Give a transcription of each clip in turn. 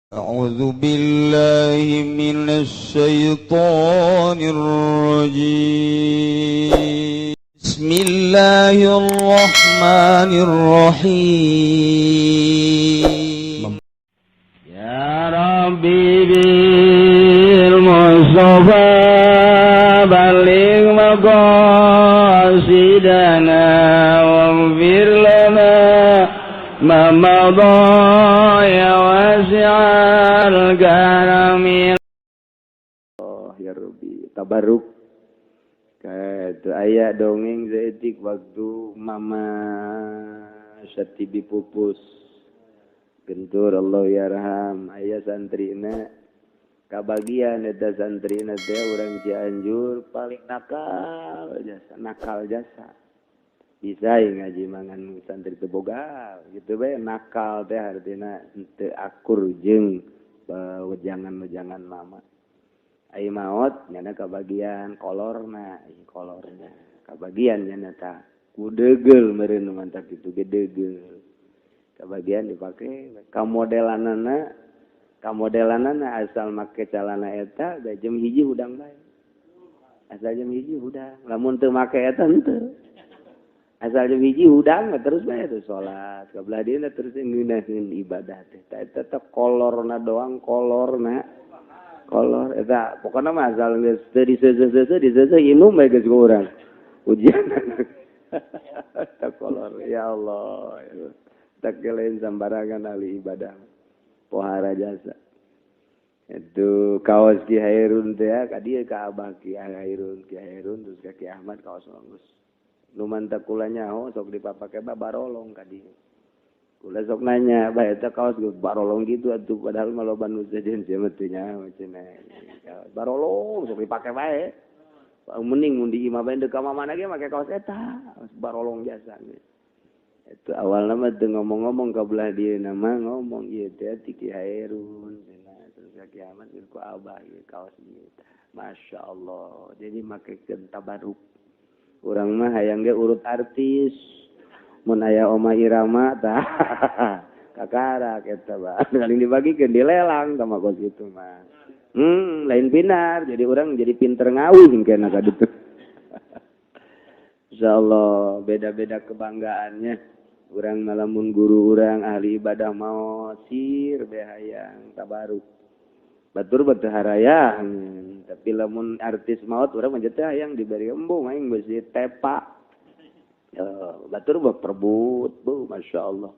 أعوذ بالله من الشيطان الرجيم. بسم الله الرحمن الرحيم. يا ربي بالمصطفى بلغ مقاصدنا واغفر لنا ما مضى يا واسع الكرم. Oh ya Rabbi, tabaruk. Kayak aya dongeng saeutik waktu Mama Syatibi pupus gentur, Allah yarham, aya santrina kabagian. Eta santrina teh urang Cianjur, paling nakal jasa, nakal jasa. Bisa ngaji mangan santri teu boga gitu bae. Nakal teh artina teu akur jeung wejangan-wejangan mama. Ai maot nyana kabagian kolorna, kolorna kabagian nyana tah ku degel meureun, mantak kitu ge degel kabagian dipake kamodelanana. Kamodelanana asal make calana eta da jam 1 hudang bae, asal jam 1 hudang. Lamun teu make eta henteu. Asal jam 1 hudang terus bae tuh salat ka belah dieuna, terus ngeunaheun ibadah teh. Eta teh kolorna doang, kolorna, kolor eta pokokna mah asal geus teu diseuseuh diseuseuh, inum bae geus ku urang ujian eta kolor. Ya Allah, tak lain sambarangan ahli ibadah, pohara jasa. Itu kaos Ki Hairun teh ka dieu, ka Abah Ki Hairun, Ki Hairun terus ka Ki Ahmad, kaos geus nu mantak kula nyaho sok dipapake barolong ka dieu. Kula sok nanya, "Bah, eta kaos geus barolong gitu atuh?" Padahal mah loba nu sejen sia mah teu nyaho cenah. Barolong sok dipake bae. Mending mun di imah bae, deuk ka mana ge make kaos eta, barolong jasa. Itu awalna mah teu ngomong-ngomong, ka belah dieu mah ngomong, ieu teh ti Ki Hairun cenah, terus ka Ki Ahmad, ku Abah ieu kaos ieu. Masya Allah, jadi makekeun tabaruk. Urang mah hayang ge urut artis. Mun aya Oma Irama tah kakarak eta bah saling dibagikeun, dilelang sama kos itu mah. Lain pinar, jadi orang jadi pinter ngawih kena ka ditu. Insyaallah beda-beda kebanggaannya. Urang malamun guru urang ahli ibadah mau sir be hayang tabaruk. Batur batu harayang, tapi lamun artis maut urang mah teh hayang diberi embung aing besi tepa. Batur mah perebut, bu, masya Allah.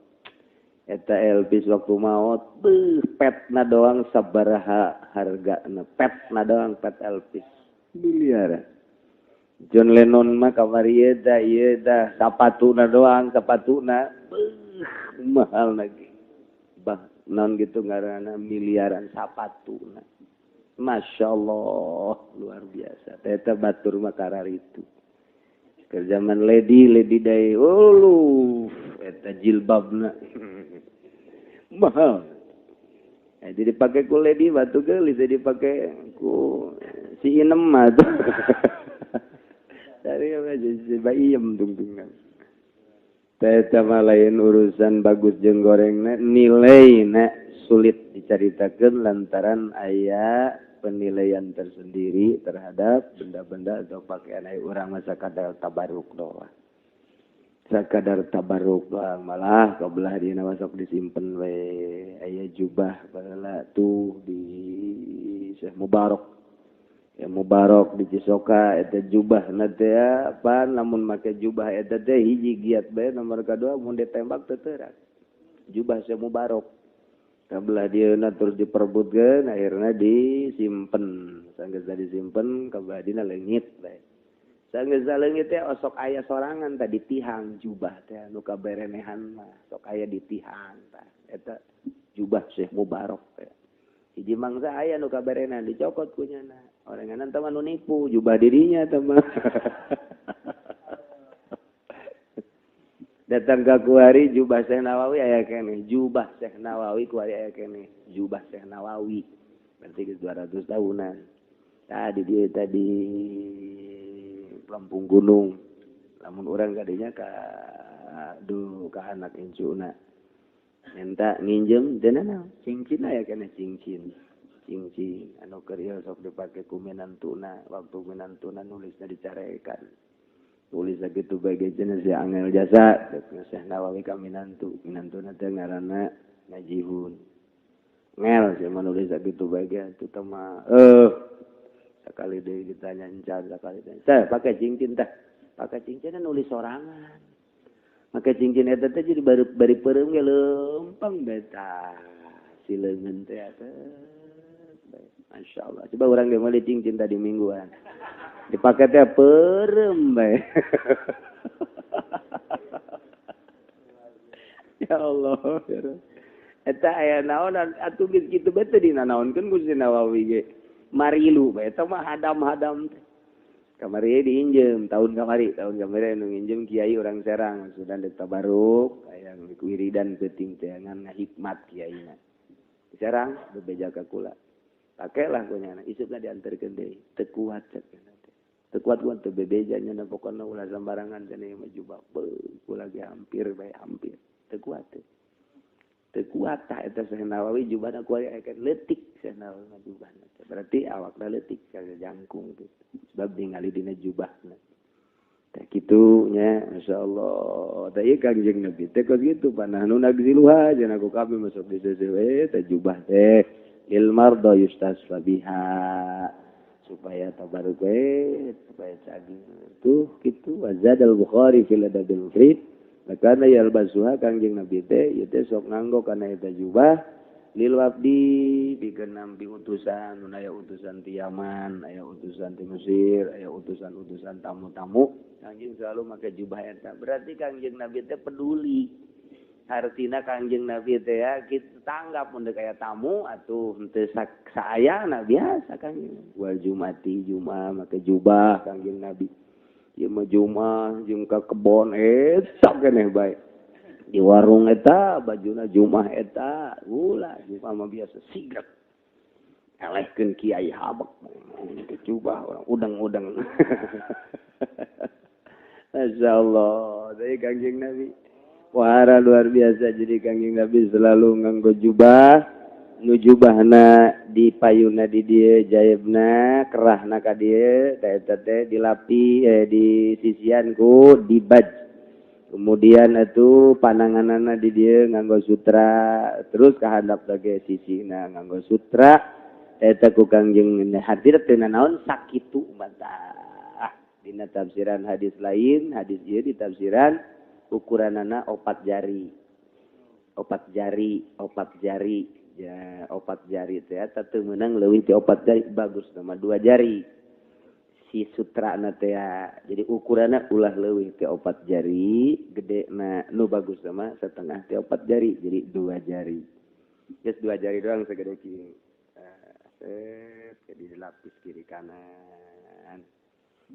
Eta Elvis waktu maut, beuh, petna doang sabaraha hargana, petna doang, pet Elvis miliaran. John Lennon mah kamari ieu tah, ieu tah sapatuna doang, sapatuna, beuh, mahal lagi. Bah, non gitu ngaranna miliaran sapatuna. Masya Allah, luar biasa. Eta batur mah kararitu. Ke zaman Lady Lady Day, oh lu eta jilbabna mahal. Jadi dipakai ku Lady batu geulis, dipake ku si Inem mah tuh. Dari apa si Bayem tungtungan. Eta mah lain urusan bagus jeung gorengna, nilai sulit diceritakan lantaran aya penilaian tersendiri terhadap benda-benda atau pakaian. Aya urang mah sakadar tabaruk doang, sakadar tabaruk doang. Malah kebelah dina sok disimpen we. Aya jubah baheula tuh di Syekh Mubarok ya, Mubarok di Cisoka. Eta jubah na teh pan lamun make jubah eta teh hiji giat bae, nomor kadua mun ditembak teu teurak. Jubah Syekh Mubarok kabelah dieuna terus diperebutkeun, akhirna disimpen. Sanggeus disimpen, kabelah dina leungit bae. Sanggeus leungit teh osok aya sorangan tadi tihang jubah teh anu kaberenehan mah sok aya di tihang tah eta jubah Syekh Mubarok teh. Hiji mangsa aya nu kaberenehan, dicokot ku nyana. Orangan teh mah nu nipu jubah dirinya teh mah. Datang ke kuari jubah Syekh Nawawi aya keneh, jubah Syekh Nawawi kuari aya keneh, jubah Syekh Nawawi berarti geus 200 tahunan. Tadi dia tadi Lampung Gunung, lamun urang kadinya ka duh ka anak incuna. Minta nginjem teu naon, cincin aya keneh, cincin. Cincin anu keur ieu sok dipake ku minantuna, waktu minantuna nulisna dicarekan. Tulis sakitu bae ge cenah si angel jasa cek Syekh Nawawi ka minantu, minantuna teh ngaranna Najihun. Ngel sia mah nulis sakitu bae ge atuh teh mah sekali deui ditanya encan, sekali deui. Teh pake cincin teh. Pake cincin nulis sorangan. Make cincin eta teh jadi bari bari peureum ge leumpang beta. Si leungeun teh atuh. Masyaallah. Coba urang ge meuli cincin tadi mingguan. Dipake teh peureum bae. Ya Allah, ya Rabb. Eta aya naon atuh geus kitu bae teh dinanaonkeun ku si Nawawi ge. Marilu bae eta mah hadam-hadam teh. Kamari diinjem tahun kamari anu nginjem kiai orang Serang sudah ditabaruk hayang wiridan peuting teh ngan ngahikmat kiaina. Di Serang bebeja ka kula. Pakelah ku nyana isukna dianterkeun deui teu kuat cek nya teh. Teu kuat kuat teu bebeja nya pokona ulah sambarangan cenah ieu mah jubah kula ge hampir bae hampir teu kuat teh. Teu kuat tah eta Syekh Nawawi jubahna ku aya leutik Syekh Nawawi mah jubahna. Berarti awakna leutik jangkung gitu. Sebab ningali dina jubahna. Tah kitu nya masyaallah. Tah ieu Kangjeng Nabi teh kos kitu panahnu nagziluha cenah ku kabeh masuk di sesewe teh jubah teh lil marda yustasfa biha supaya tabaruk we supaya cageur. Tuh kitu wazadal Bukhari fil adabil mufrad. Makana yalbasuha Kangjeng Nabi teh ieu teh sok nganggo kana eta jubah lil wafdi pikeun nampi utusan, mun aya utusan ti Yaman, aya utusan ti Mesir, aya utusan-utusan tamu-tamu, Kangjeng selalu make jubah eta. Berarti Kangjeng Nabi teh peduli. Hartina Kangjeng Nabi teh ya kitu tanggap mun deuk aya tamu atuh henteu saayana biasa Kangjeng. Wal jumati jumaah make jubah Kangjeng Nabi. Ieu mah jumaah jeung ka kebon eta keneh bae. Di warung eta bajuna jumaah eta ulah jumaah mah biasa sigrek elehkeun kiai habek jubah orang udang-udang. Masyaallah dari Kangjeng Nabi wahara luar biasa. Jadi Kangjeng Nabi selalu nganggo jubah nu jubahna di payuna di dieu jaebna kerahna ka dieu da eta teh dilapi di sisian ku dibaj. Kemudian itu pananganana di dieu nganggo sutra, terus kahandap lagi sisina nganggo sutra. Eta ku Kangjeng hadir teu nanaon sakitu mantah. Dina tafsiran hadis lain, hadis ieu ditafsiran ukuranana 4 jari. 4 jari, 4 jari. Ya, 4 jari teh eta teu meunang leuwih ti 4 jari, bagus nama 2 jari. Si sutrana teh jadi ukuranna ulah leuwih ti 4 jari, gedena nu bagus mah setengah ti 4 jari, jadi 2 jari. Geus 2 jari doang segede kieu. Set jadi dilapis kiri kanan.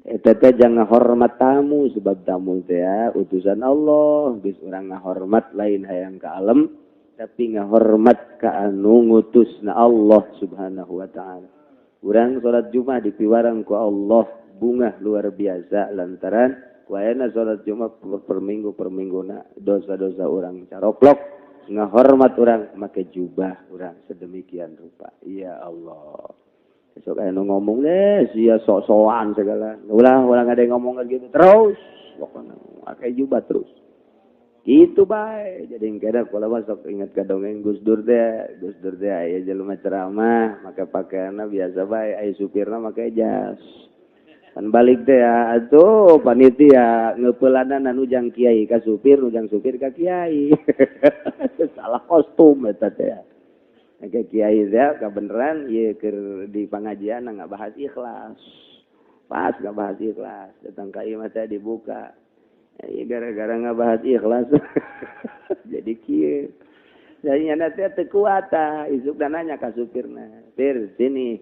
Eta teh jangan hormat tamu sebab tamu teh utusan Allah, geus urang ngahormat lain hayang ka alem tapi ngahormat ka anu ngutusna Allah Subhanahu wa taala. Urang salat Jumat dipiwarang ku Allah bungah luar biasa lantaran wayana salat Jumat per minggu per mingguna dosa-dosa urang caroplok ngahormat urang make jubah urang sedemikian rupa. Ya Allah. Besok aya nu ngomong deh sia sok-sokan segala. Ulah urang ada yang ngomong gitu terus pokona make jubah terus. Itu bae. Jadi engke kula mah sok ingat ka dongeng Gus Dur teh. Gus Dur teh aya jelema ceramah make pakaianna biasa bae, aya supirna make jas. Pan balik teh ya atuh panitia ngeupeulanan ujang kiai ka supir, ujang supir ka kiai. Salah kostum eta teh. Engke kiai teh kabeneran ieu keur di pangajian ngabahas ikhlas. Pas ngabahas ikhlas, datang ka ieu mah teh dibuka. Ya, gara-gara ngabahas ikhlas. Jadi kieu. Jadi nyana teh teu kuat tah, isuk da nanya ka supirna. "Pir, sini."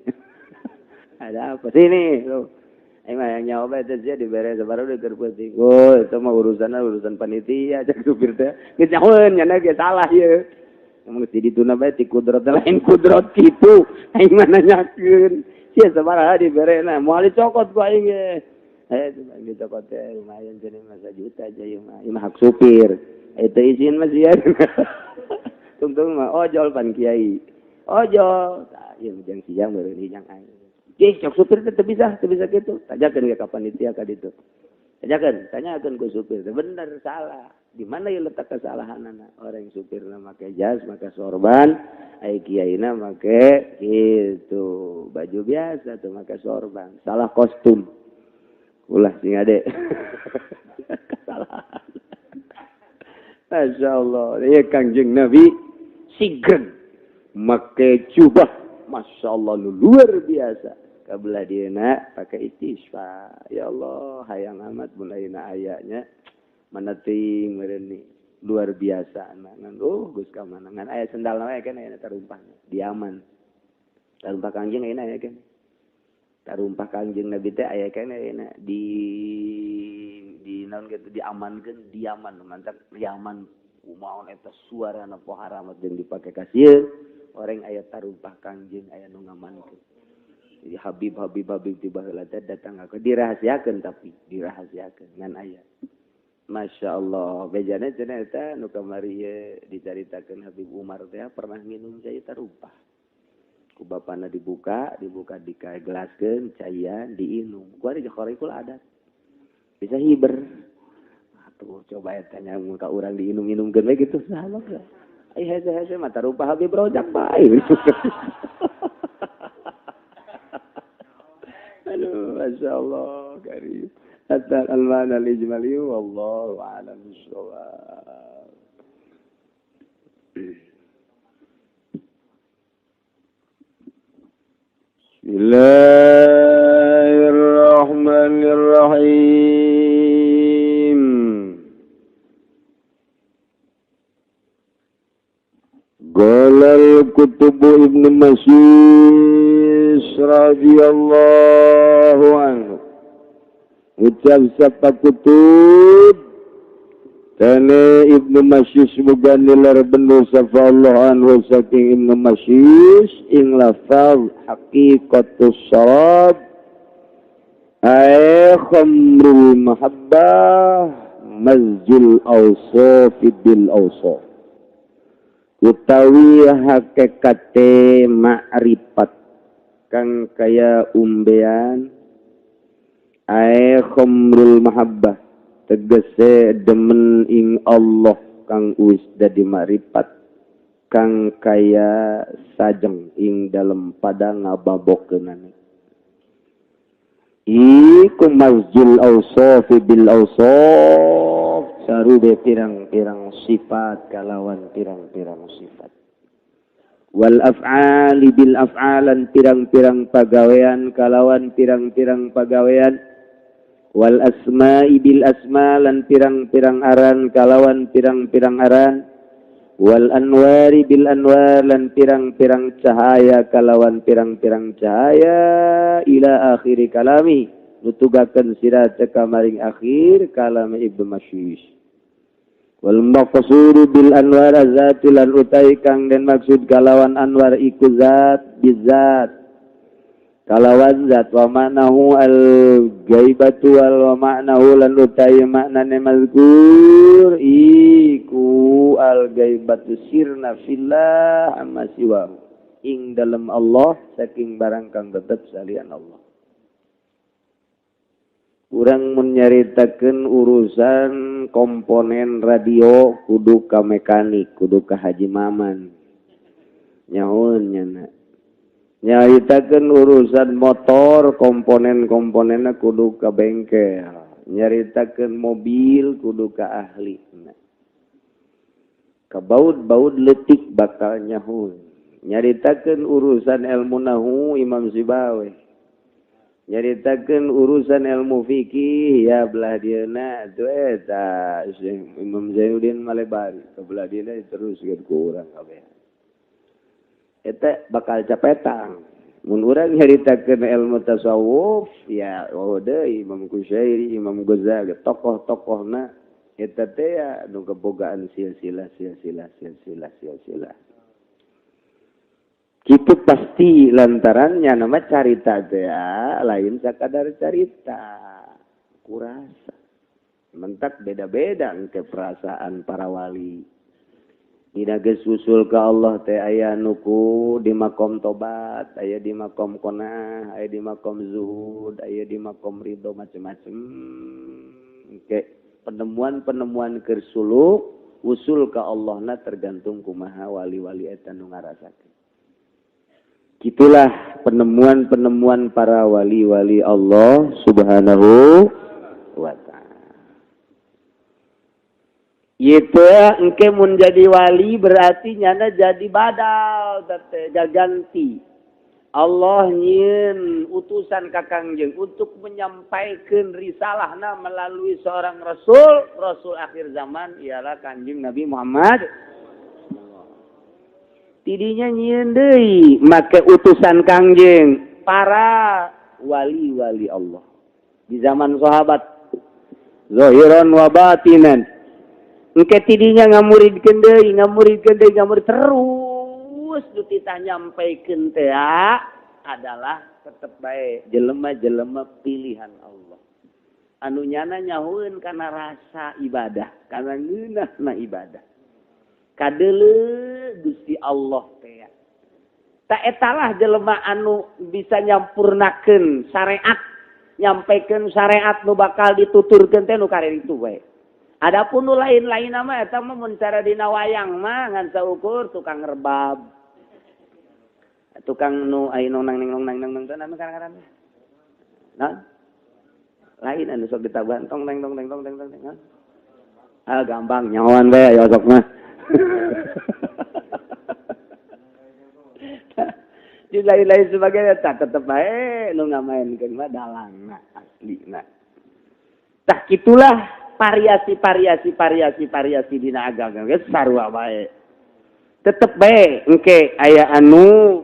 Ada apa? Sini lu. Aing mah yang nyawa bae teh sia dibere sabaraha deui keur peuting. Oh, itu mah urusanna urusan panitia cek supir teh. Geus nyahoeun nyana ge salah ieu. Mun geus dituna bae ti kudrat lain kudrat kitu. Aing mah nanyakeun. Sia sabaraha diberena, moal dicokot ku aing ge. Coba dicokot teh lumayan cenah masa juta aja ieu mah. Ieu mah hak supir. Itu izin mah sia. Tungtung mah ojol pan kiai. Ojol, tah ieu jang siang meureun jang aing. Ih, cok supir teh teu bisa, teu bisa kitu. Tanyakeun ka panitia ka ditu. Tanyakeun, tanyakeun ku supir teh bener salah. Di mana ya letak kesalahanana? Orang supirna make jas, make sorban, ai kiaina make gitu, baju biasa tuh make sorban. Salah kostum. Ulah sing ade. Kesalahan. Masya Allah, ya Kangjeng Nabi sigreng make jubah, Masya Allah luar biasa. Kabelah dieuna pakai istisfa. Ya Allah, hayang amat mun ayeuna aya nya. Mana teuing meureun ni luar biasa ngan oh geus ka mana ngan aya sendal we kan aya tarumpah diaman. Tarumpah Kangjeng ayeuna aya kan. Tarumpah Kangjeng Nabi teh aya kan ayeuna di naon kitu diamankeun diaman mantap diaman kumaon eta suarana poharamat jeung dipake ka sieun orang aya tarumpah Kangjeng aya nu ngamankeun. Jadi Habib Habib Habib di baheula teh datang ka dirahasiakeun tapi dirahasiakeun ngan aya. Masya Allah, bejana cenah eta nu kamari ye dicaritakeun Habib Umar teh pernah nginum cai tarumpah. Ku bapana dibuka, dibuka dikagelaskeun caian diinum. Ku ari khariqul adat. Bisa hiber. Atuh coba eta nya mun ka urang diinum-inumkeun we kitu saha mah. Ai hese-hese mah tarumpah Habib rojak bae. Aduh, Masya Allah, karim. Hatta al-ma'na al-ijmali wallahu a'lam bissawab. Bismillahirrahmanirrahim. Qala al-Kutubu Ibnu Mas'ud radhiyallahu anhu. Ucap sapa kutub tane Ibnu Mas'ud muga nilar benu sapa Allah anhu saking Ibnu Mas'ud ing lafaz haqiqatus syarab ay khamrul mahabbah mazjul awsaf bil awsaf utawi hakikate ma'rifat kang kaya umbean ae khamrul mahabbah tegese demen ing Allah kang wis dadi makrifat kang kaya sajeng ing dalem padang ngababokeunane iku mazjul awsaf bil awsaf sarube pirang-pirang sifat kalawan pirang-pirang sifat wal af'ali bil af'alan pirang-pirang pagawean kalawan pirang-pirang pagawean wal asma'i bil asma lan pirang-pirang aran kalawan pirang-pirang aran wal anwari bil anwar lan pirang-pirang cahaya kalawan pirang-pirang cahaya ila akhiri kalami nutugakeun sira teka maring akhir kalam Ibnu Mas'ud wal maqsud bil anwar zati lan utai kang den maksud kalawan anwar iku zat bizat kalawan zat wa ma'nahu al ghaibatu wal wa ma'nahu lan utai maknane mazkur iku al ghaibatu sirna fillah amma siwa ing dalem Allah saking barang kang tetep salian Allah. Urang mun nyaritakeun urusan komponen radio kudu ka mekanik kudu ka Haji Maman nyaun nyana nyaritakeun urusan motor komponen-komponenna kudu ka bengkel nyaritakeun mobil kudu ka ahli kabaud-baud leutik bakal nyahun nyaritakeun urusan ilmu nahu Imam Sibawi nyaritakeun urusan ilmu fikih ya belah dieuna atuh eta Imam Zainuddin Malebari ka belah dieuna terus ku urang kabeh eta bakal capetang mun urang nyaritakeun ilmu tasawuf ya oh deui Imam Kusyairi Imam Ghazali tokoh-tokohna eta teh ya nu kebogaan silsilah silsilah silsilah silsilah kitu pasti lantarannya nama carita teh ya lain sakadar carita kurasa mentak beda-beda engke perasaan para wali. Dina geus usul ka Allah teh aya nuku di makom tobat, aya di makom qanaah, aya di makom zuhud, aya di makom ridho, macem-macem. Oke, penemuan-penemuan keur suluk usul ka Allahna tergantung kumaha wali-wali eta nu ngarasakeun. Gitulah penemuan-penemuan para wali-wali Allah Subhanahu wa ta'ala. Itu engke mun jadi wali berarti nyana jadi badal teh gaganti. Allah nyieun utusan ka Kangjeng untuk menyampaikan risalahna melalui seorang rasul, rasul akhir zaman ialah Kanjeng Nabi Muhammad. Tidinya nyieun deui make utusan Kangjeng para wali-wali Allah di zaman sahabat zahiran wa batinan. Engke tidinya ngamuridkeun deui, ngamuridkeun deui, ngamurid terus nu titah nyampaikeun teh adalah tetep bae jelema-jelema pilihan Allah. Anu nyana nyahueun kana rasa ibadah, kana ngeunahna ibadah. Kadeuleu Gusti Allah teh. Ta etalah jelema anu bisa nyampurnakeun syariat, nyampaikeun syariat nu bakal dituturkeun teh nu kararitu bae. Adapun nu lain-lain mah eta mah mun cara dina wayang mah ngan saukur tukang rebab. Tukang nu aya nong nang nong nang nang nang anu ngaran-ngaran. Nah. Lain anu sok ditabuhan tong teng tong teng tong teng tong teng. Ah gampang nyawan we aya sok mah. Di lain-lain sebagainya tak tetep bae nu ngamaenkeun mah dalangna aslina. Tah kitulah variasi variasi variasi variasi dina agama geus sarua bae. Tetep bae engke aya anu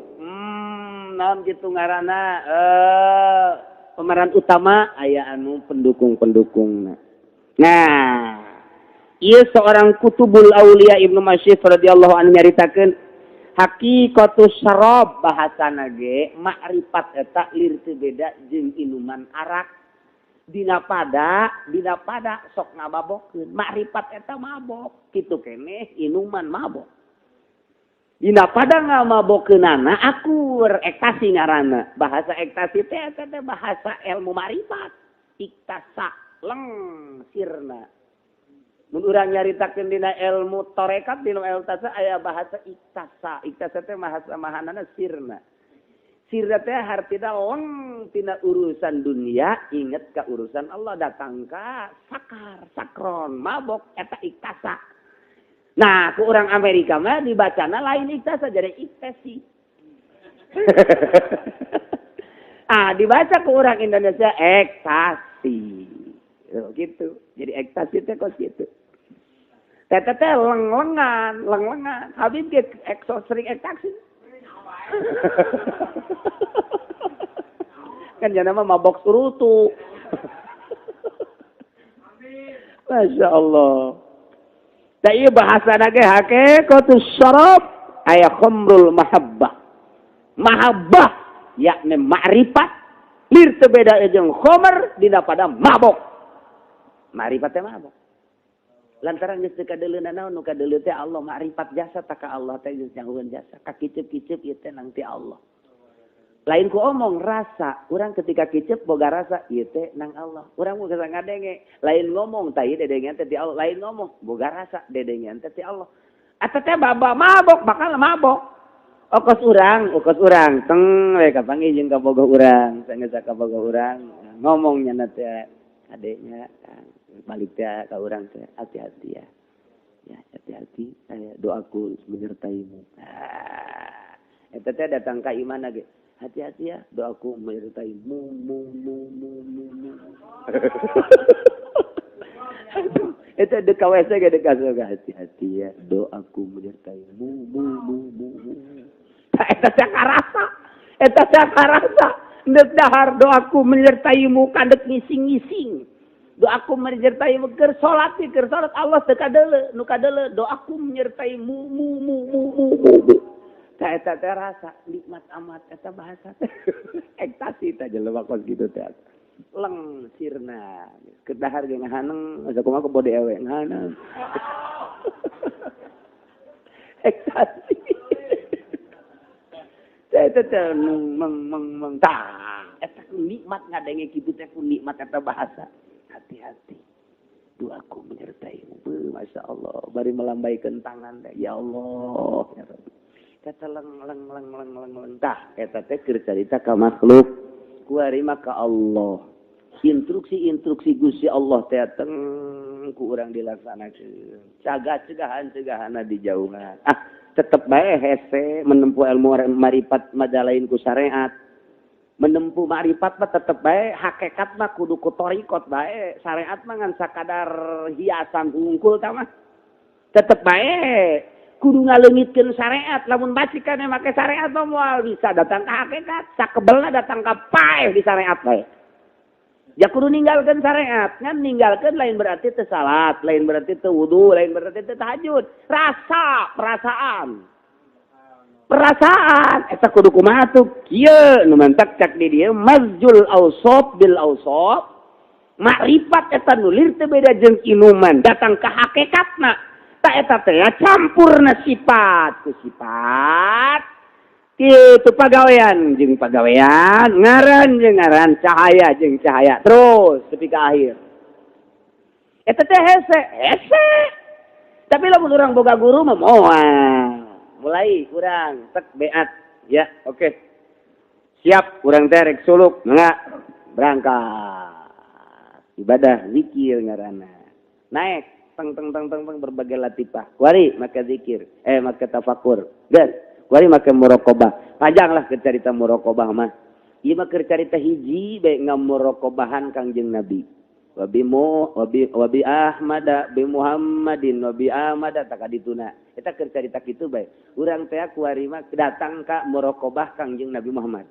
naon kitu ngaranna pemeran utama aya anu pendukung-pendukungna. Nah, ieu seorang kutubul aulia Ibnu Masyif radhiyallahu anhu nyaritakeun haqiqatus syarab bahasana ge makrifat eta lir teu beda jeung inuman arak. Dina pada sok ngababokeun makrifat eta mabok kitu keneh inuman mabok. Dina pada ngamabokeunana akur ektasi ngaranna. Bahasa ektasi teh eta teh bahasa ilmu makrifat. Iktasa leng sirna. Mun urang nyaritakeun dina ilmu tarekat dina ilmu tasawuf aya bahasa iktasa. Iktasa teh bahasa mahanana sirna. Sirna teh hartina leng tina urusan dunia, inget ka urusan Allah, datang ka sakar, sakron, mabok eta iktasa. Nah, ku orang Amerika mah dibacana lain iktasa jadi iktasi. Ah, dibaca ku orang Indonesia ektasi. Gitu. Jadi ektasi teh kos kitu. Teh teh leng-lengan, leng-lengan. Habib ge sering ektasi. Kan jana mah mabok surutu. Masya Allah. Tak iya bahasa nage haqiqatus syarab aya khamrul mahabbah. Mahabbah yakni ma'rifat lir teu beda jeung khamr dina pada mabok. Ma'rifat teh mabok. Lantaran geus teu kadeuleuna naon nu kadeuleu teh Allah ma'rifat jasa ta ka Allah teh geus nyahueun jasa. Kakiceup-kiceup ieu teh nang ti Allah. Lain ku omong rasa, urang ketika kiceup boga rasa ieu teh nang Allah. Urang boga ngadenge, lain ngomong tah ieu dedengean teh ti Allah, lain ngomong boga rasa dedengean teh ti Allah. Eta teh baba mabok bakal mabok. Okos urang teng we kapanggih jeung kabogoh urang, sanggeus kabogoh urang ngomong nya teh adeknya balik teh ka urang teh hati-hati ya. Ya, hati-hati saya doaku menyertaimu. Ah, eta teh datang ka imana ge. Hati-hati ya, doaku menyertai mu mu mu mu mu mu. Itu deka WC ge deka surga. Hati-hati ya, doaku menyertai mu mu mu mu mu. Eta teh karasa. Eta teh karasa. Ndek dahar doaku menyertaimu kadek ngising-ngising. Doaku menyertaimu keur salat Allah teu kadeuleu, nu kadeuleu doaku menyertaimu mu mu mu mu mu. Eta teh rasa nikmat amat eta bahasa teh ektasi teh jelema kos kitu teh leng sirna kedahar ge ngahaneng asa kumaha kebode ewe ngahaneng. Ekstasi. Teh teh meng meng meng tah eta ku nikmat ngadenge kitu teh ku nikmat eta bahasa. Hati-hati. Doaku menyertaimu. Masya Allah. Bari melambaikan tangan teh. Ya Allah. Ya Rabbi. Kata leng leng leng leng leng leng tah eta teh keur carita ka makhluk. Kuari mah ka Allah. Instruksi-instruksi Gusti Allah teh teng ku urang dilaksanakeun. Cagah cegahan-cegahana dijauhan. Ah, tetep bae hese menempuh ilmu marifat madalain ku syariat. Menempuh marifat mah tetep bae hakikat mah kudu ku thariqat bae, syariat mah ngan sakadar hiasan hungkul tah mah. Tetep bae kudu ngaleungitkeun syariat, lamun basikan make syariat mah moal bisa datang ka hakikat, sakebelna datang ka paeh di syariat bae. Ya kudu ninggalkeun syariat, ngan ninggalkeun lain berarti teu salat, lain berarti teu wudu, lain berarti teu tahajud. Rasa, perasaan. Perasaan eta kudu kumaha tuh? Kieu nu mantak cak di dieu mazjul ausab bil ausab. Makrifat eta nu lir teu beda jeung inuman, datang ka hakikatna. Ta eta teh campurna sifat ku sifat. Kitu pagawean jeung pagawean, ngaran jeung ngaran, cahaya jeung cahaya, terus tepi ka akhir. Eta teh hese, hese. Tapi lamun urang boga guru mah moal. Mulai kurang tek beat, ya oke. Okay. Siap urang teh rek suluk, mangga berangkat. Ibadah zikir ngaranna. Naik teng teng teng teng teng berbagai latifah. Kuari make zikir, make tafakur. Geus, kuari make muraqabah. Panjang lah cerita muraqabah mah. Ieu mah keur carita hiji bae ngamuraqabahan Kangjeng Nabi. Wabi mu wabi wabi Ahmada bi Muhammadin wabi Ahmada tak kadituna. Eta keur carita kitu bae. Urang teh kuari mah datang ka muraqabah Kangjeng Nabi Muhammad.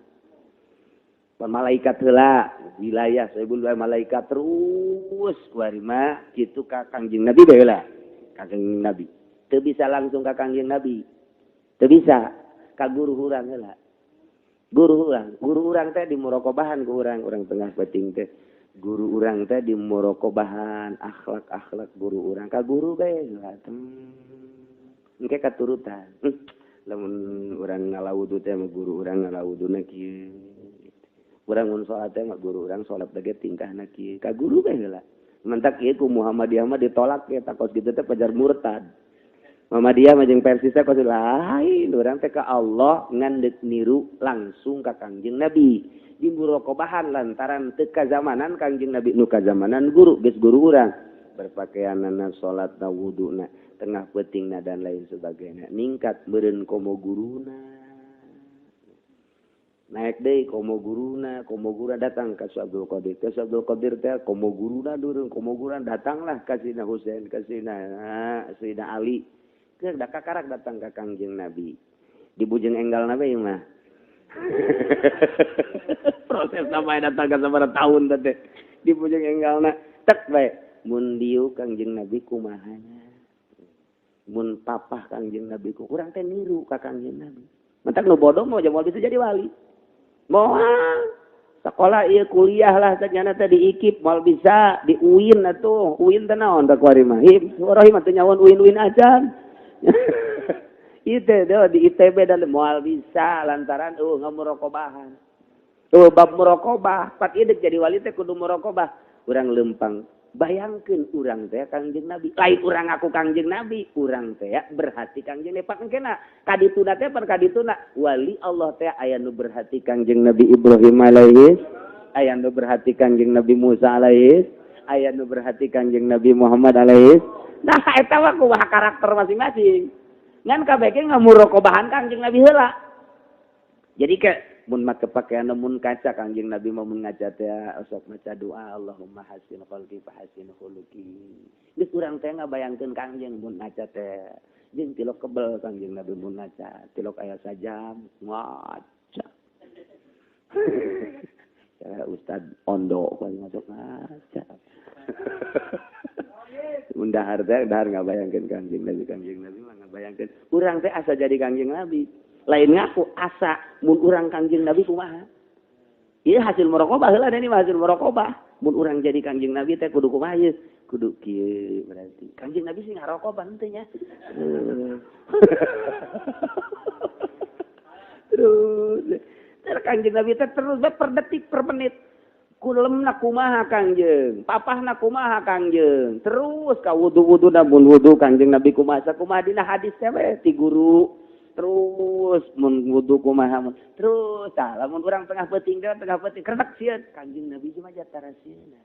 Malaikat heula, wilayah seribu malaikat terus kuari mah kitu ka Kangjeng Nabi bae heula. Kangjeng Nabi. Teu bisa langsung ka Kangjeng Nabi. Teu bisa ka guru urang heula. Guru urang teh di muraqabahan ku urang, urang tengah peuting teh. Guru urang teh di muraqabahan akhlak-akhlak guru urang ka guru bae heula. Engke katurutan. Lamun urang ngalawudu teh mah guru urang ngalawuduna kieu. Urang mun salat teh mah guru urang salat teh tingkahna kieu. Ka guru bae heula. Mentak ieu ku Muhammadiyah mah ditolak ya takos kitu teh pajar murtad. Muhammadiyah mah jeung Persis teh kos lain urang teh ka Allah ngan deuk niru langsung ka Kangjeng Nabi. Di muraqabahan lantaran teu kazamanan Kangjeng Nabi nu kazamanan guru geus guru urang. Berpakaianana, salatna, wuduna, tengah peutingna dan lain sebagainya. Ningkat meureun komo guruna. Naik deui komo guruna datang ka Syekh Abdul Qadir. Ka Syekh Abdul Qadir teh komo guruna durung komo guruna datanglah ka Sayyidina Husain, ka Sayyidina Ali. Keur da kakarak datang ka Kangjeng Nabi. Di bujeng enggal nabi ieu mah. Proses sampai datang ka sabaraha tahun teh. Di bujeng enggalna tek bae. Mun dieu Kangjeng Nabi kumahanya. Mun papah Kangjeng Nabi ku urang teh niru ka Kangjeng Nabi. Mentak nu bodoh mah moal bisa jadi wali. Moal sekolah ieu kuliah lah sajana teh di IKIP moal bisa di UIN atuh. UIN teh naon teh kuari mah? Him, rohim atuh nyawan UIN-UIN acan. Ieu teh di ITB dan moal bisa lantaran ngamuraqabahan. Tuh bab muraqabah, pat ieu deuk jadi wali teh kudu muraqabah. Urang lempang bayangkeun urang teh Kangjeng Nabi. Lain urang ngaku Kangjeng Nabi, urang teh berhati Kangjeng Nabi. Pak engkena kadituna teh pan kadituna wali Allah teh aya nu berhati Kangjeng Nabi Ibrahim alaihi, aya nu berhati Kangjeng Nabi Musa alaihi, aya nu berhati Kangjeng Nabi Muhammad alaihi. Nah eta mah kumaha karakter masing-masing. Ngan kabeh ge ngamuraqabahan Kangjeng Nabi heula. Jadi ke mun make pakaian mun kaca Kangjeng Nabi mah mun ngaca teh sok maca doa Allahumma hasin khalqi fa hasin khuluqi. Geus urang teh ngabayangkeun Kangjeng mun ngaca teh jeung tilok kebel Kangjeng Nabi mun ngaca, tilok aya sajam ngaca. Ya Ustad Ondo paling masuk ngaca. Mun dahar teh dahar ngabayangkeun Kangjeng Nabi, Kangjeng Nabi mah ngabayangkeun urang teh asa jadi Kangjeng Nabi. Lain ngaku asa mun urang Kangjeng Nabi kumaha. Ieu hasil muraqabah heula ini hasil muraqabah. Mun urang jadi Kangjeng Nabi teh kudu kumaha ieu? Kudu kieu berarti. Kanjeng Nabi sih ngarokok pan teh nya. Terus Kanjeng Nabi teh terus per detik per menit. Kulemna kumaha Kangjeng, papahna kumaha Kangjeng. Terus ka wudu-wuduna mun wudu Kangjeng Nabi kumaha sakumaha dina hadis teh we ti guru. Terus mun wudu kumaha mun. Terus tah lamun urang tengah peuting krenek sieun Kangjeng Nabi mah tarasieuna.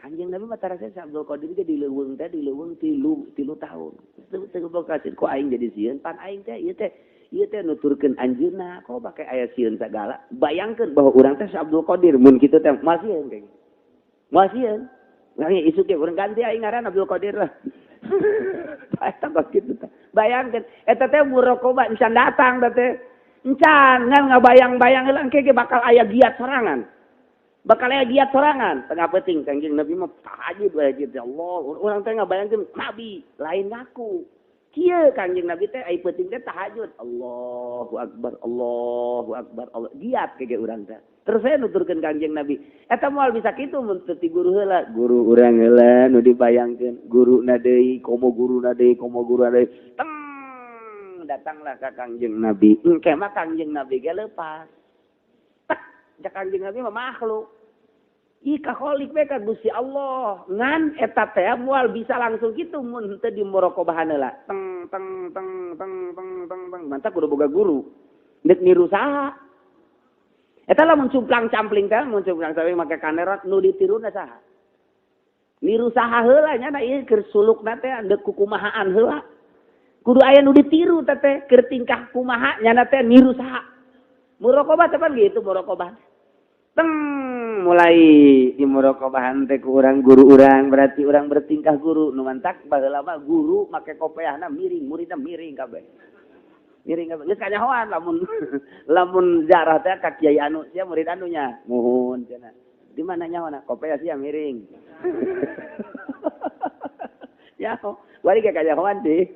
Kanjeng Nabi mah tarasieun Abdul Qadir ge di leuweung teh di leuweung 3 tahun. Teu boga ku aing jadi sieun pan aing teh ieu teh nuturkeun anjeunna kok pake aya sieun sagala. Bayangkeun bahwa urang teh Abdul Qadir mun kitu teh moal sieun kayak. Moal sieun. Urang isuk ge urang ganti aing ngaran Abdul Qadir lah. Eta kos kitu teh. Bayangkeun eta teh muraqabah encan datang teh. Encan ngan ngabayang-bayang heula engke ge bakal aya giat sorangan. Bakal aya giat sorangan tengah peuting Kangjeng Nabi mah tahajud bae kitu. Allah, urang teh ngabayangkeun nabi lain ngaku. Kieu Kangjeng Nabi teh ai peuting teh tahajud. Allahu akbar, Allahu akbar, Allah. Giat ke urang teh. Terus saya nuturkeun Kangjeng Nabi. Eta moal bisa kitu mun teu ti guru heula. Guru urang heula nu dibayangkeun, guruna deui, komo guruna deui, komo guruna deui. Teng datanglah ka Kangjeng Nabi. Engke mah Kangjeng Nabi ge leupas. Tek, ja Kangjeng Nabi mah makhluk. Ih kaholik we ka Gusti Allah. Ngan eta teh moal bisa langsung kitu mun teu dimuraqabahan heula. Teng teng teng teng teng teng teng. Mantap kudu boga guru. Deuk niru saha? Eta lamun cumplang campling teh mun cumplang campling make kanerot nu ditiruna saha? Niru saha heula nya na ieu keur sulukna teh deuk kukumahaan heula. Kudu aya nu ditiru teh teh keur tingkah kumaha nyana teh niru saha. Muraqabah teh pan gitu muraqabah. Teng mulai di muraqabahan teh ku urang guru urang berarti urang bertingkah guru nu mantak baheula mah guru make kopeahna miring muridna miring kabeh. Miring kabeh geus kanyahoan lamun lamun jarah teh ka kiai anu sia murid anunya muhun cenah. Di mana nyahoana kopeah sia miring. Ya, bari ke kanyahoan sih.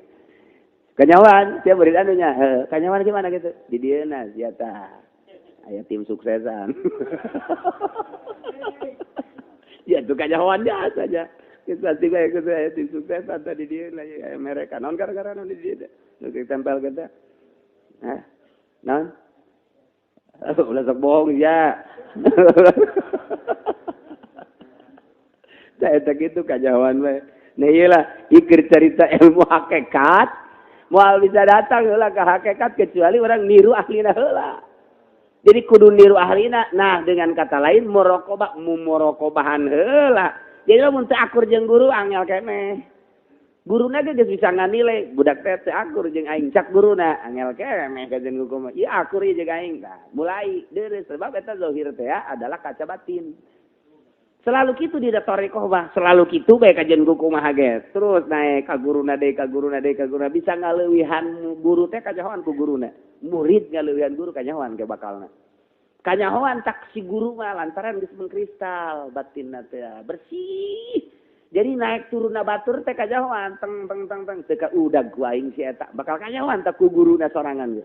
Kanyahoan sia murid anunya, heuh kanyahoan gimana gitu? Di dieuna sia tah. Aya tim suksesan. Ya tuh kanyahoan biasa aja. Pasti bae gitu aya tim suksesan tadi dia lah aya mereka. Naon gara-gara naon di dieu. Nu tempel kita. Hah? Naon? Ulah sok bohong ya. Tah eta kitu kanyahoan we. Nah ieu lah ieu cerita ilmu hakikat. Moal bisa datang heula ka hakikat kecuali orang niru ahlina heula. Jadi kudu niru ahlina. Nah, dengan kata lain muraqabah muraqabahan heula. Jadi lamun teu akur jeung guru angel keneh. Guruna ge geus bisa nganilai budak teh teu akur jeung aing cak guruna angel keneh ka jeung hukum. Ieu akur ieu jeung aing. Nah, mulai deureuh sebab eta zahir teh adalah kaca batin. Selalu kitu di thariqah mah, selalu kitu bae kajian kumaha ge. Terus naik ka guruna deui, ka guruna deui, ka guruna bisa ngaleuwihan guru teh kanyahoan ku guruna. Murid ngaleuwihan guru kanyahoan ge bakalna. Kanyahoan tak si guru mah lantaran geus mengkristal batinna teh bersih. Jadi naik turunna batur teh kanyahoan teng teng teng teng teu ka udag ku aing si eta bakal kanyahoan tak ku guruna sorangan ge.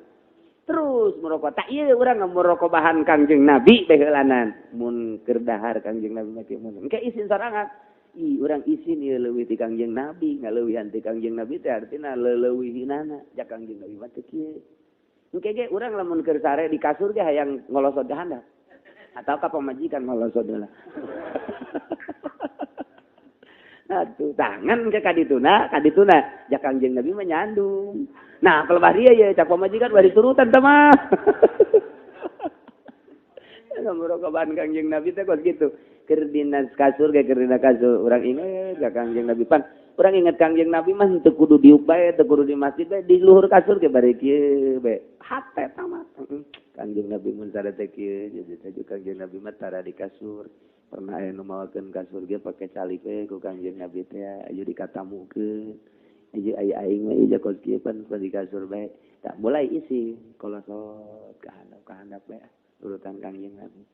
Terus merokok tak ieu urang muraqabahan Kangjeng Nabi baheulanan mun keur dahar Kangjeng Nabi mah mun engke isin sorangan ih urang isin ieu leuwih ti Kangjeng Nabi ngaleuwihan ti Kangjeng Nabi teh artina leleuwihinana ja Kangjeng Nabi mah teu kieu. Engke ge urang lamun keur sare di kasur ge hayang ngolosod ka handap atau ka pamajikan ngolosod heula. Atuh tangan ke kadituna kadituna ja Kangjeng Nabi mah nyandung. Nah, kalau bahria ya cak pamajikan bari turutan teh mah. Muraqabahan Kangjeng Nabi teh kos kitu. Keur dina kasur ge keur dina kasur urang inget ka Kangjeng Nabi pan. Urang inget Kangjeng Nabi mah teu kudu diuk bae, teu kudu di masjid bae, di luhur kasur ge bari kieu bae. Hate tamat. Kangjeng Nabi mun sare teh kieu, jadi teh Kangjeng Nabi mah tara di kasur. Pernah aya nu mawakeun kasur ge pake calik we ku Kangjeng Nabi teh aya dikatamukeun. Ieu aya aing mah ieu kos kieu pan di kasur bae. Tak mulai isi kolosot ka handap bae urutan Kangjeng Nabi.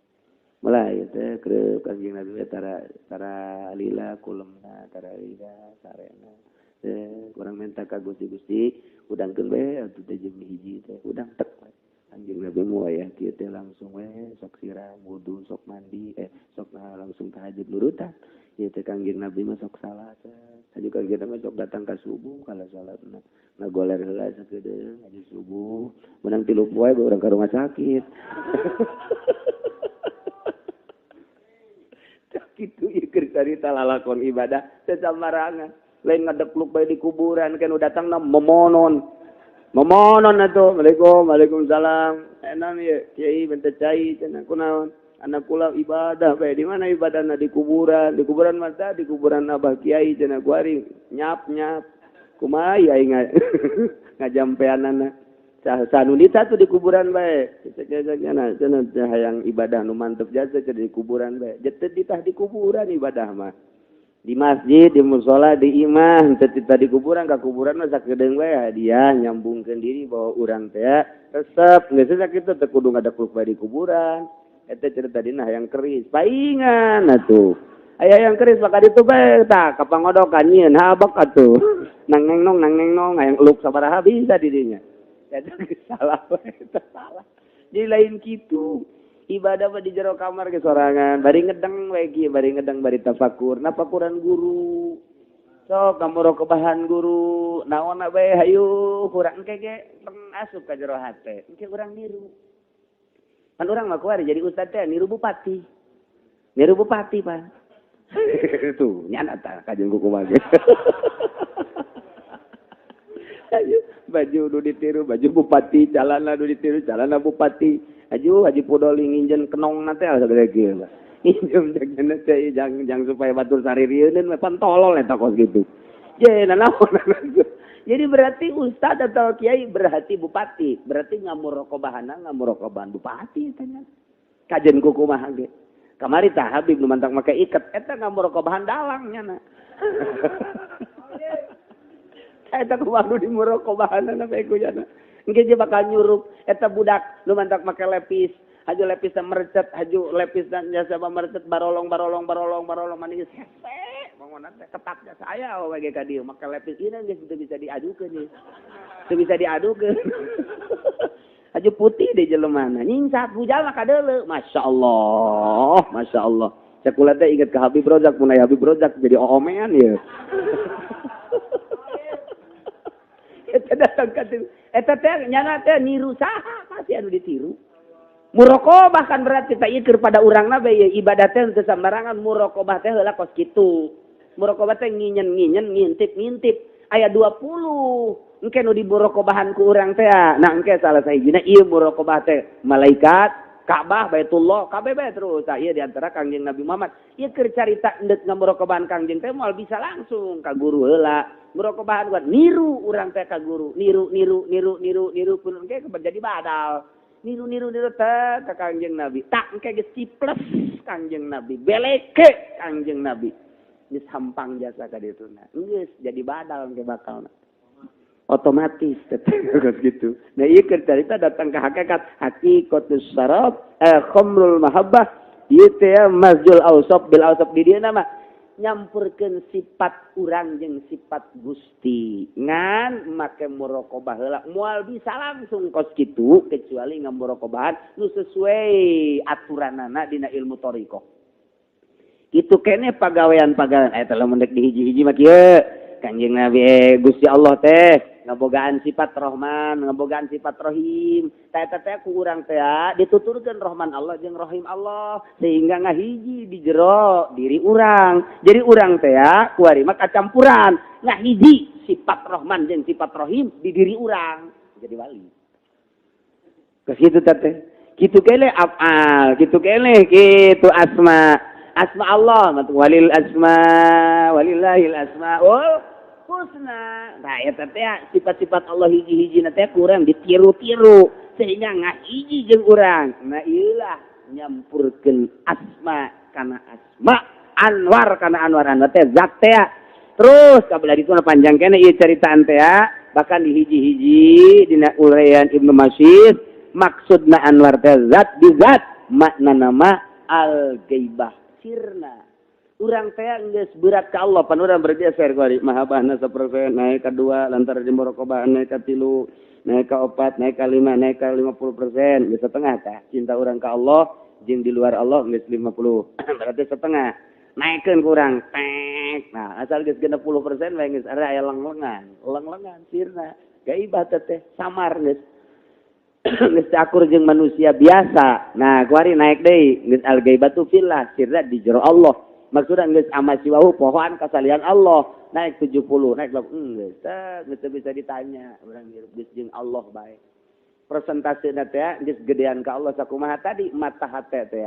Mulai teh kreup Kangjeng Nabi tara tara lila kulemna tara lila sarena. Teh kurang minta ka Gusti-Gusti udangkeun bae atuh teh jeung hiji teh udang tek. Anjing Nabi mu aya kieu teh langsung we sok siram, wudu, sok mandi, sok langsung tahajud nurutan. Ieu teh Kangjeng Nabi mah sok salat. Haju Kangjeng Nabi sok datang ka subuh kalau salatna. Ngagoler heula sakedeung haji subuh. Menang 3 poe urang ka rumah sakit. Kitu ieu keur carita lalakon ibadah teu sambarangan. Lain ngadepluk bae di kuburan kan datangna momonon. Momonon atuh, Assalamualaikum, waalaikumsalam. Enam ya, kiai bente cai cenah kunaon? Anak kula ibadah bae. Di mana ibadahna? Di kuburan. Di kuburan mata, di kuburan abah kiai cenah kuari nyap-nyap. Kumaha aing ngajampeanana. Sanunita tuh di kuburan bae. Cenah cenah hayang ibadah nu mantep jasa cenah di kuburan bae. Jeteu ditah di kuburan ibadah mah. Di masjid, di musola, di imah, teu di kuburan, ka kuburan mah sakedeung bae hadiah nyambungkeun diri bahwa urang teh resep geus sakitu teu kudu ngadakluk bae di kuburan. Eta cerita dina hayang keris, paingan atuh. Aya hayang keris maka ditu bae tah ka pangodokan nyieun habak atuh. Nang neng nong nang neng nong hayang eluk sabaraha bisa di dinya. Eta geus salah bae, eta salah. Jadi lain kitu. Ibadah mah di jero kamar ke sorangan, bari ngedeng we kieu, bari ngedeng bari tafakur, nafakuran guru. Sok ngamuraqabahan guru, naonna bae hayu kurang engke ge teng asup ka jero hate. Engke urang niru. Pan urang mah kuari jadi ustad teh niru bupati. Niru bupati, Pak. Tuh, nyana tah kajeun kumaha ge. Baju nu ditiru, baju bupati, calana nu ditiru, calana bupati. Aju Haji Pudoli nginjen kenong na teh sagede kieu. Nginjem jang teh jang supaya batur saririeun mah pan tolol eta kos kitu. Je nanaon. Jadi berarti ustad atau kiai berarti bupati, berarti ngamuraqabahana ngamuraqabahan bupati eta nya. Kajen ku kumaha ge. Kamari tah Habib nu mantak make iket eta ngamuraqabahan dalang nya na. Eta kumaha nu dimuraqabahanna bae ku nya. Engke je bakal nyurup eta budak nu mantak make lepis, haju lepisna merecet, haju lepisna jasa merecet barolong barolong barolong barolong manis hese. Mangona teh ketat jasa aya we ge ka dieu make lepis ieu geus teu bisa diadukeun ieu. Teu bisa diadukeun. Haju putih deui jelemana, nyingsat bujal mah kadeuleu. Masyaallah, masyaallah. Cakula teh inget ka Habib Rozak, mun aya Habib Rozak jadi oomean ieu. Eta datang ka eta teh nyana teh niru saha pasti anu ditiru. Muraqabah kan berarti tak ieu keur pada urangna bae ibadah teh teu sambarangan muraqabah teh heula kos kitu. Muraqabah teh nginyen-nginyen ngintip-ngintip aya 20 engke nu dimuraqabahan ku urang teh. Nah engke salah sahijina ieu muraqabah teh malaikat, Ka'bah, Baitullah, kabeh bae terus. Tah ieu di antara Kangjeng Nabi Muhammad. Ieu keur carita endek ngamuraqabahan Kangjeng teh moal bisa langsung ka guru heula. Muraqabahan buat niru urang teh ka guru, niru niru niru niru niru pun engke jadi badal. Niru niru niru teh ka Kangjeng Nabi. Tak engke geus ciples Kangjeng Nabi, beleke Kangjeng Nabi. Geus hampang jasa ka dituna. Geus jadi badal engke bakalna. Otomatis teteh gitu. Nah ieu keur carita datang ke hakikat, hakikatus sarab, khamrul mahabbah, ieu teh mazjul ausab bil ausab di dieu mah nyampurkeun sifat urang jeung sifat Gusti. Ngan make muraqabah heula moal bisa langsung kos kitu kecuali ngamuraqabahan nu sesuai aturanana dina ilmu thariqah. Kitu keneh pagawean-pagawean eta lamun dek dihiji-hiji mah kieu. Kangjeng Nabi Gusti Allah teh ngabogaan sifat Rahman, ngabogaan sifat Rahim. Tah eta teh ku urang teh dituturkeun Rahman Allah jeung Rahim Allah sehingga ngahiji di jero diri urang. Jadi urang teh kuari mah kacampuran, ngahiji sifat Rahman jeung sifat Rahim di diri urang jadi wali. Ke situ teh. Kitu kele afal, kitu kele kitu asma. Asma Allah, walil asma, walillahil asmaul husna. Nah, eta teh sifat-sifat Allah hiji-hiji teh kurang ditiru-tiru sehingga ngahiji jeung urang. Nah, ieulah nyampurkeun asma kana asma, anwar kana anwar, anwar teh zat teh. Terus kabelah ditu panjang keneh ieu caritaan teh, bahkan di hiji-hiji dina uraian Ibnu Masyid maksudna anwar teh zat di zat, makna nama al-ghaibah. Sirna. Urang teh geus berat ka Allah, pan urang bergeser kuari mahabbahna 1% naik ka 2 lantaran jeung muraqabah, naik ka 3, naik ka 4, naik ka 5, naik ka 50%, geus setengah tah cinta urang ka Allah jeung di luar Allah geus 50, berarti setengah. Naikkeun ku urang tek. Nah, asal geus 60% bae geus aya lenglengan, lenglengan sirna. Gaibah teh samar, geus geus akur jeung manusia biasa. Nah, kuari naik deui, geus al ghaibatu fillah, sirna di jero Allah. Maksudna geus ama siwahu, pohoan kasalian Allah. Naik 70, naik geus geus bisa ditanya, urang hirup geus jeung Allah bae. Persentase teh geus gedean ka Allah sakumaha tadi mata hate teh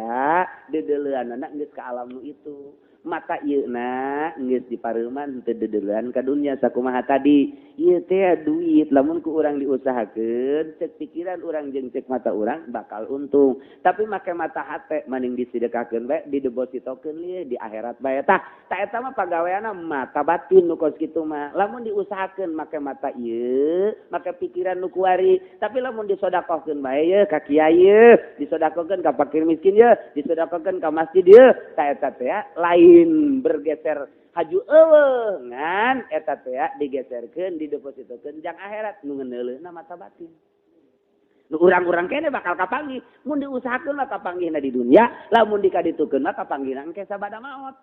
deudeuleunana geus ka alam nu itu. Mata ieu na geus dipareuman teu deudeuleun ka dunya sakumaha tadi. Ieu teh duit lamun ku urang diusahakeun, cek pikiran urang jeung cek mata urang bakal untung. Tapi make mata hate maning disedekahkeun bae, didepositokeun lieu di akhirat bae. Tah, tah eta mah pagaweanna mata batin nu kos kitu mah. Lamun diusahakeun make mata ieu, make pikiran nu kuari, tapi lamun disodakohkeun bae ye ka kiai ye, disodakohkeun ka fakir miskin ye, disodakohkeun ka masjid ye, tah eta teh lain bergeser haju eueuh, ngan eta teh digeserkeun, didepositokeun jang akhirat nu ngeuneuleuna mata batin. Nu urang-urang kene bakal kapanggih mun diusahakeun mah kapanggihna di dunia, lamun dikaditukeun mah kapanggihna engke sabada maot.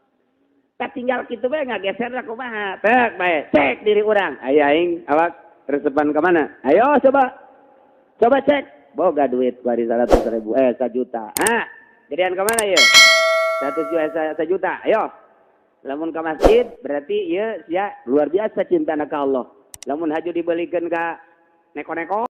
Tah, tinggal kitu bae ngageserna kumaha. Tek bae cek diri urang, aya aing awak resepan ka mana, ayo coba coba cek. Boga duit kuari 100 ribu, eh, 1 juta, ah, gedean ka mana ye? 1 juta, 1 juta, ayo. Lamun ke masjid berarti ya, ya luar biasa cinta ka Allah. Lamun haju dibelikan ke neko-neko.